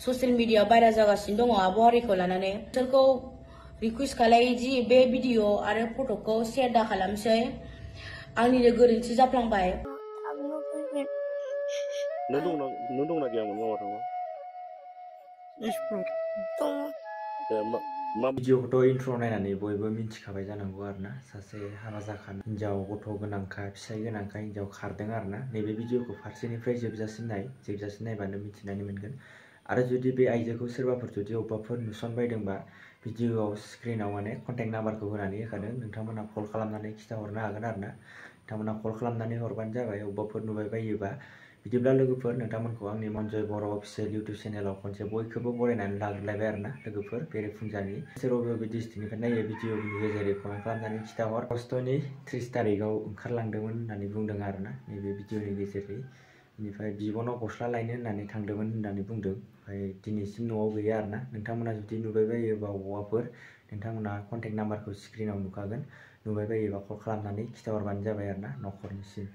Social media viral जागासिनो दङ आब' हारिखौ लानानै बिसोरखौ रिकुवेस्ट खालायो दि बे भिडिअ आरो फट'खौ शेयार दा खालामसै आंनिनो गोरोन्थि जाफ्लांबाय। नों दंना गैयामोन माबा थांबा? भिडिअखौथ' इन्ट्र' नायनानै बयबो मिन्थिखाबाय जानांगौ आरोना सासे हाबा जाखानाय हिन्जाव गथ' गोनांखा फिसाय गोनांखा हिन्जाव खारदों आरोना नैबे भिडिअखौ फारसेनिफ्राय जोबजासिम नायबानो मिथिनानै मोनगोन। आरो जुदि बे आइजोखौ सोरबाफोर जुदि अबेबाफोर नुसनबायदोंबा भिडिअआव स्क्रिनाव माने कन्टेक्ट नाम्बारखौ होनानै होखादों, नोंथांमोना कल खालामनानै खिथाहरनो हागोन आरोना। नोंथांमोना कल खालामनानै हरबानो जाबाय अबेबाफोर नुबाय बायोबा। बिदिब्ला लोगोफोर नोंथांमोनखौ आंनि मनजय बर' अफिसियेल इउटुब चेनेलाव खनसे बयखौबो बरायनानै लाग्रोलायबाय आरोना लोगोफोर बेरेफुंजानि। सोर बबे डिस्ट्रिक्टनिफ्राय नायो भिडिअनि गेजेरै कमेन्ट खालामनानै खिथाहर। आगस्टनि 30 तारिखआव ओंखारलांदोंमोन होननानै बुंदों आरोना नैबे भिडिअनि गेजेरै। बेनिफ्राय बिबनाव गस्ला लायनो होननानै थांदोंमोन होननानै बुंदों। ओमफ्राय दिनैसिम न'आव गैया आरोना। नोंथांमोना जुदि नुबाय बायोबा बबावबाफोर नोंथांमोना कन्टेक्ट नाम्बारखौ स्क्रिनाव नुखागोन। नुबाय बायोबा कल खालामनानै खिथाहरबानो जाबाय आरोना न'खरनिसिम।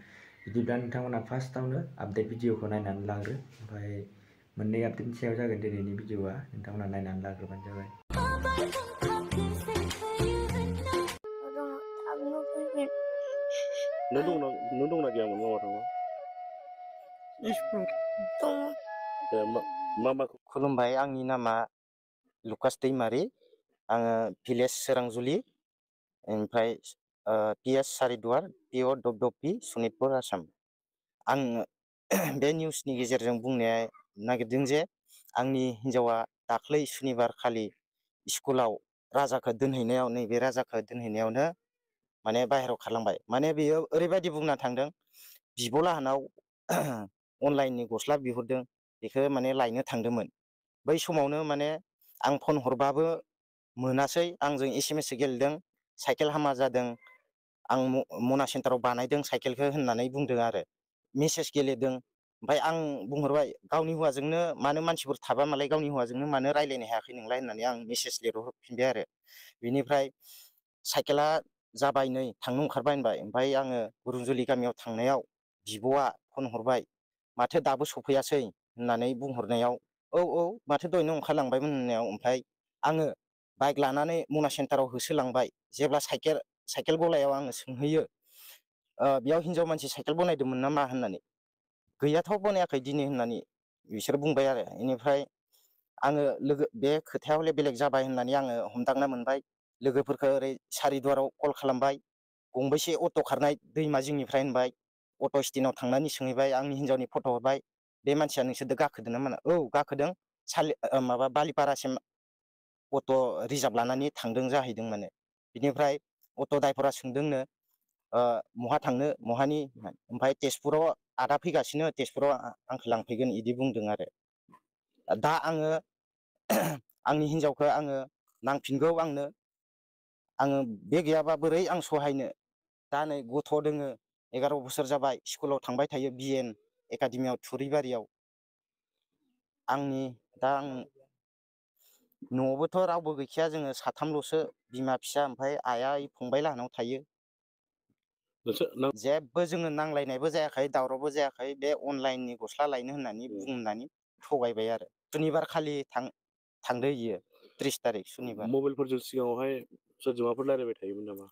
बिदिब्ला नोंथांमोना फार्स्टआवनो आपडेट भिडिअखौ नायनानै लाग्रो। ओमफ्राय मोननै आपडेटनि सायाव जागोन दिनैनि भिडिअआ, नोंथांमोना नायनानै लाग्रोबानो जाबाय। नों दंना गैयामोन माबा थांबा? खुलुमबाय, आंनि नामा लुकास दैमारि। आङो भिलेज सोरांजुलि, ओमफ्राय PS सारिदुवार, PO दबदबि, सनितपुर, आसाम। आं बे निउसनि गेजेरजों बुंनो नागिरदों जे आंनि हिन्जावा दाख्लै सुनिबार खालि स्कुलाव राजाखौ दोनहैनायाव नैबे राजाखौ दोनहैनायावनो माने बाहेरायाव खारलांबाय। माने बेयो ओरैबायदि बुंना थांदों, बिब' लाहानाव अनलाइननि गस्ला बिहरदों, बेखौ माने लायनो थांदोंमोन। बै समावनो माने आं फन हरबाबो मोनासै, आंजों SMS गेलेदों, साइकेल हामा जादों, आं मना सेन्टाराव बानायदों साइकेलखौ होननानै बुंदों आरो मेसेज गेलेदों। ओमफ्राय आं बुंहरबाय गावनि हौवाजोंनो मानो मानसिफोर थाबा मालाय गावनि हौवाजोंनो मानो रायज्लायनो हायाखै नोंलाय होननानै आं मेसेज लिरहरफिनबाय आरो। बिनिफ्राय साइकेला जाबाय नै थांनो ओंखारबाय होनबाय। ओमफ्राय आङो गुरुंजुलि गामियाव थांनायाव बिब'आ फन हरबाय, माथो दाबो सफैयासै होननानै बुंहरनायाव औ माथो दहायनो ओंखारलांबायमोन होननायाव, ओमफ्राय आङो बाइक लानानै मना सेन्टाराव होसोलांबाय। जेब्ला साइकेल गलायाव आङो सोंहैयो, बेयाव हिनजाव मानसि साइकेल बनायदोंमोन नामा होननानै, गैयाथ' बनायाखै दिनै होननानै बिसोर बुंबाय आरो। बेनिफ्राय आङो बे खोथाया हले बेलेग जाबाय होननानै आङो हमदांना मोनबाय। लोगोफोरखौ ओरै सारिदुवाराव कल खालामबाय, गंबेसे अट' खारनाय दैमा जिंनिफ्राय होनबाय। अट' स्टेन्डआव थांनानै सोंहैबाय, आंनि हिन्जावनि फट' हरबाय, बे मानसिया नोंसोरजों गाखोदों ना मा? औ गाखोदों, बालिपारासिम अट' रिजार्भ लानानै थांदों जाहैदों माने। बिनिफ्राय अट' ड्राइभारा सोंदोंनो बहा थांनो बहानि, ओमफ्राय तेजपुराव आदा फैगासिनो, तेजपुराव आंखौ लांफैगोन बिदि बुंदों आरो। दा आङो आंनि हिन्जावखौ आङो नांफिनगौ, आङो बे गैयाबा बोरै आं सहायनो। दा नै गथ' दोङो, 11 बोसोर जाबाय, स्कुलाव थांबाय थायो, BN एकाडेमियाव थुरिबारियाव। दा आं न'आवबोथ' रावबो गैखाया, जोङो साथामल'सो बिमा फिसा, ओमफ्राय आइआ फंबाय लाहानाव थायो। जेबो जोङो नांलायनायबो जायाखै, दावरावबो जायाखै। बे अनलाइननि गस्ला लायनो होननानै बुंनानै थगायबाय आरो। सुनिबार खालि थांदो इयो, 30 तारिख सुनिबार। मबाइलफोरजों सिगाङावहाय सोरजोंबाफोर रायज्लायबाय थायोमोन नामा?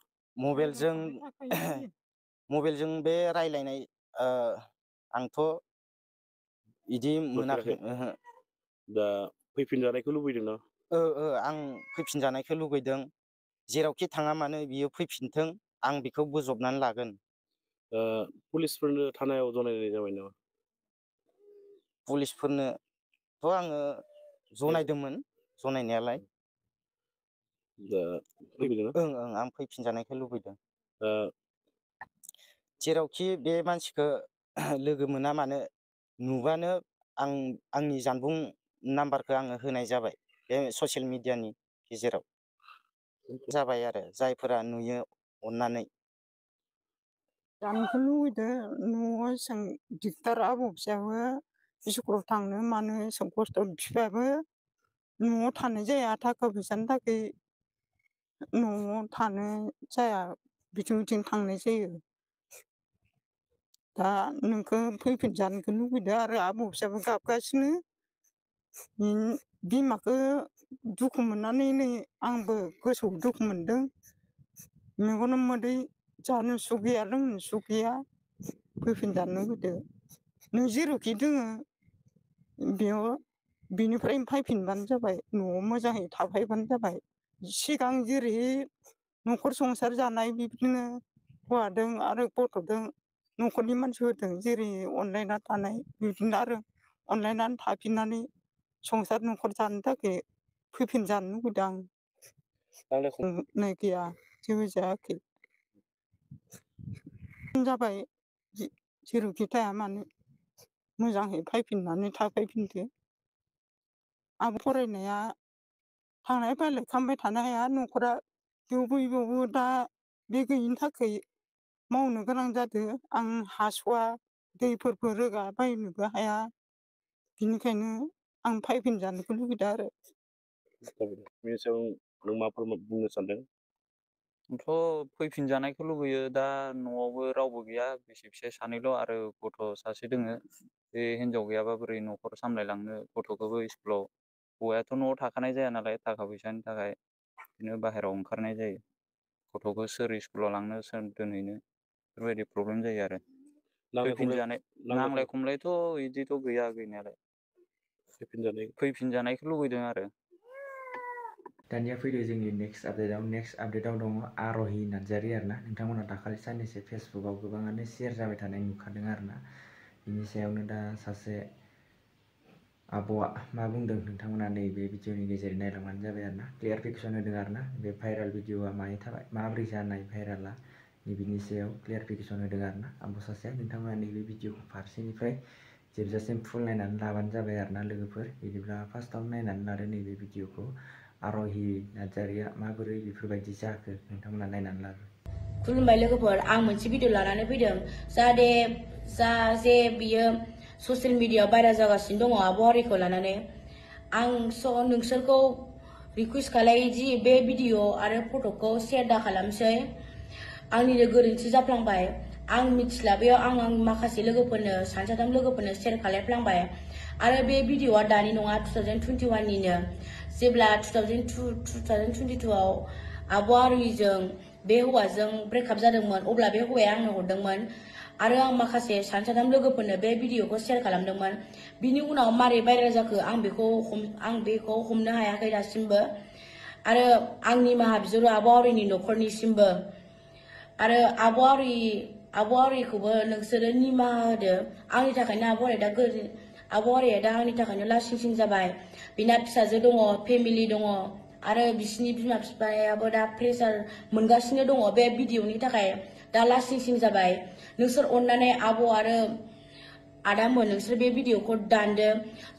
मबाइलजों बे रायज्लायनाय आंथ' बिदि मोनाखै। ओहो। दा फैफिनजानायखौ लुबैदोंना? आं फैफिनजानायखौ लुगैदों। जेरावखि थाङा मानो बियो फैफिनथों, आं बेखौ बोजबनानै लागोन। पुलिसफोरनो थानायाव जनायनाय जाबाय नामा? पुलिसफोरनोथ' आङो जनायदोंमोन, जनायनायालाय। दा फैफिनदोंना? आं फैफिनजानायखौ लुबैदों। जेरावखि बे मानसिखौ लोगो मोना मानो, नुबानो आंनि जानबुं नाम्बारखौ आङो होनाय जाबाय बे ससियेल मिडियानि गेजेराव जाबाय आरो, जायफोरा नुयो अननानै। जानोखौ लुबैदों, न'आव एसां दिगदार, आबौ फिसायाबो स्कुलाव थांनो मानो एसां खस्थ', बिफायाबो न'आव थानाय जाया, थाखा फैसानि थाखाय न'आव थानो जाया, बिथिं बिथिं थांनाय जायो। दा नोंखौ फैफिनजानोखौ लुबैदों आरो आबौ फिसाबो गाबगासिनो। बिमाखौ दुखु मोननानै नै आंबो गोसोआव दुखु मोनदों। मेगनाव मोदै जानो सुख गैया लोंनो सुख गैया फैफिनजानो होदो नों जेरावखि दोङो बेयाव बिनिफ्राय फैफिनबानो जाबाय न'आव मोजाङै थाफैबानो जाबाय सिगां जेरै न'खर संसार जानाय बिदिनो हौवादों आरो गथ'दों न'खरनि मानसिफोरजों जेरै अनलायना थानाय बिदिनो आरो अनलायनानै थाफिननानै संसार न'खर जानो थाखाय फैफिनजानो लुगैदों आं नै गैया जेबो जायाखै जाबाय जेरावखि थाया मानो मोजाङै फैफिननानै थाफैफिनदो आं फरायनाया थांलाय फैलाय खालामबाय थानो हाया न'खरा बेयावबो दा बे गैयिनि थाखाय मावनो गोनां जादों आं हास'वा दैफोरबो रोगा बायनोबो हाया बिनिखायनो आं फैफिनजानोखौ लुगैदों आरो बेनि सायाव नों माफोर बुंनो सानदों? आंथ' फैफिनजानायखौ लुबैयो दा न'आवबो रावबो गैया बिसि फिसाय सानैल' आरो गथ' सासे दोङो बे हिनजाव गैयाबा बोरै न'खर सामलायलांनो गथ'खौबो स्कुलाव हौवायाथ' न'आव थाखानाय जाया नालाय थाखा फैसानि थाखाय बिदिनो बाहेरायाव ओंखारनाय जायो गथ'खौ सोर स्कुलाव लांनो सोर दोनहैनो बेफोरबायदि प्रब्लेम जायो आरो फैफिनजानाय नांलाय खमलायथ' बिदिथ' गैया गैनायालाय फैफिनजानायखौ लुबैदों आरो दानिया फैदो जोंनि नेक्स्ट आपडेटआव दङ आर'हि नार्जारि आरोना नोंथांमोना दाखालि साननैसो फेसबुकआव गोबाङानो शेयार जाबाय थानाय नुखादों आरोना बिनि सायावनो दा सासे आब'आ मा बुंदों नोंथांमोना नैबे भिडिअनि गेजेरजों नायलांबानो जाबाय आरोना क्लियारिफिकेसन होदों आरोना बे भाइराल भिडिअआ मानि थाखाय माबोरै जानाय भाइराला नैबेनि सायाव क्लियारिफिकेसन होदों आरोना आब' सासेया नोंथांमोना नैबे भिडिअखौ फारसेनिफ्राय जोबजासिम फुल नायनानै लाबानो जाबाय आरोना लोगोफोर बिदिब्ला फार्स्टआवनो नायनानै लादो नैबे भिडिअखौ आर'हि नार्जारिया माबोरै बेफोरबायदि जाखो नोंथांमोना नायनानै लादो। खुलुमबाय लोगोफोर आं मोनसे भिडिअ लानानै फैदों जे बियो ससियेल मिडियायाव भाइरेल जागासिनो दङ आबहावारिखौ लानानै आं नोंसोरखौ रिकुवेस्ट खालायो दि बे भिडिअ आरो फट'खौ शेयार दा खालामसै आंनिनो गोरोन्थि जाफ्लांबाय आं मिथिस्लाबैयाव आं माखासे लोगोफोरनो सानैसाथाम लोगोफोरनो शेयार खालामफ्लांबाय आरो बे भिडिअआ दानि नङा 2021निनो जेब्ला 2022आव आबहावारिजों बे हौवाजों ब्रेकआप जादोंमोन अब्ला बे हौवाया आंनो हरदोंमोन आरो आं माखासे सानैसाथाम लोगोफोरनो बे भिडिअखौ शेयार खालामदोंमोन बिनि उनाव मारै भाइरेल जाखो आं बेखौ हमनो हायाखै दासिमबो आरो आं निमाहा बिहरो आबहावारिनि न'खरनिसिमबो आरो आबहावारिखौबो नोंसोरो निमाहा होदो आंनि थाखायनो आबहावारिया दा आंनि थाखायनो लासिं सिं जाबाय बिना फिसाजो दङ फेमिलि दङ आरो बिसिनि बिमा बिफायाबो दा प्रेसार मोनगासिनो दङ बे भिडिअनि थाखाय दा लासिं सिं जाबाय नोंसोर अननानै आब' आरो आदामोन नोंसोर बे भिडिअखौ दानदो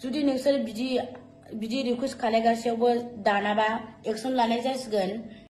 जुदि नोंसोर बिदि रिकुवेस्ट खालायगासेयावबो दानाबा एक्सन लानाय जासिगोन